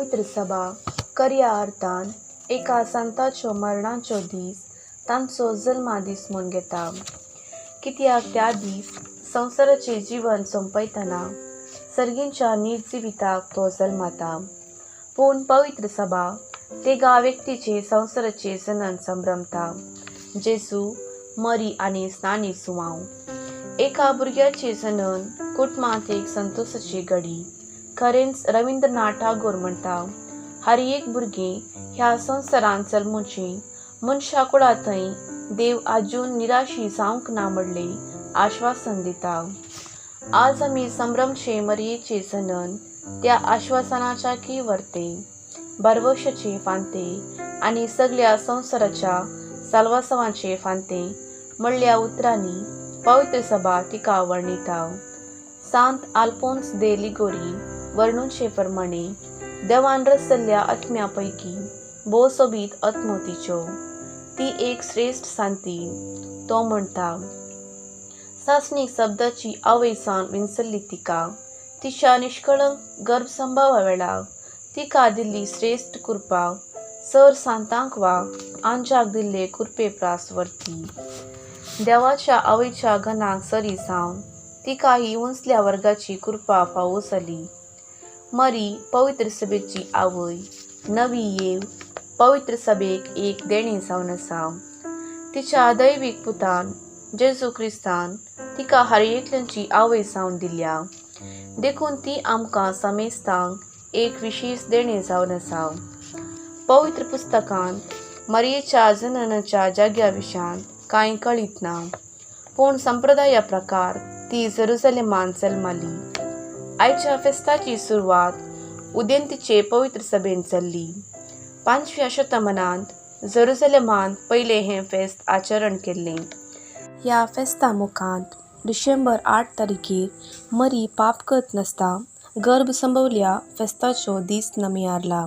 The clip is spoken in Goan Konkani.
पवित्र सभा खऱ्या अर्थान एका संताचो मरणाचो दीस तांचो जल्मा दीस म्हूण घेता, कित्याक त्या दीस संवसाराचें जिवन सोंपयतना सर्गींच्या नीज जिविताक तो जल्माता. पूण पवित्र सभा तेगा व्यक्तीचे संवसाराचे जनन संभ्रमता, जेजू, मरी आनी स्नानी सुवांव. एका भुरग्याचे जनन कुटुंबांत एक संतोशाची घडी. खरेंच रविंद्रनाथ टागोर म्हणटा, हर एक भुरगें ह्या संवसारांत जल्मुचें मनशा कुळा थंय देव आजून निराशी जावंक ना म्हणलें आश्वासन दिता. आज आमी संभ्रमचे मरयेचे जनन त्या आश्वासनाच्या की वर्ते भरवशाचे फांते आनी सगल्या संवसाराच्या साल्वासांवाचे फांते म्हणल्या उतरांनी पवित्र सभा तिका वर्णिता. सांत आल्फोन्स दे लिगोरी वर्णुचे प्रमाणे देवान रचल्ल्या आत्म्या पैकी भोव सोबीत आत्मो तिच्यो. ती एक श्रेश्ठ सांती. तो म्हणटा, सासणीक शब्दाची आवय जावन विंचल्ली तिका तिच्या निश्कळंक गर्भसंभावा वेळार तिका दिल्ली श्रेश्ठ कृपा सर सांतांक वा आंजाक दिल्ले कृपे प्रास वरती. देवाच्या आवयच्या गणाक सरी जावन तिका ही उंचल्या वर्गाची कृपा फावो जाली. मरी पवित्र सभेची आवय, नवी येव पवित्र सभेक एक देणें जावन आसा. तिच्या दैवीक पुतान जेजू क्रिस्तान तिका हर एकल्याची आवय जावन दिल्या, देखून ती आमकां समेस्तांक एक विशेश देणें जावन आसा. पवित्र पुस्तकांत मरयेच्या जननाच्या जाग्या विशयांत कांय कळीत ना, पूण संप्रदाया प्रकार ती जेरुजलेमांत जल्माली. आयच्या फेस्ताची सुरवात उदेंतीचे पवित्र सभेन जाल्ली. 5व्या शतमानांत जेरुजलेमांत पयलें हें फेस्त आचरण केल्लें. ह्या फेस्ता मुखांत डिसेंबर 8 तारखेर मरी पाप करत नासता गर्भ संभवल्या फेस्ताचो दीस नमियारला.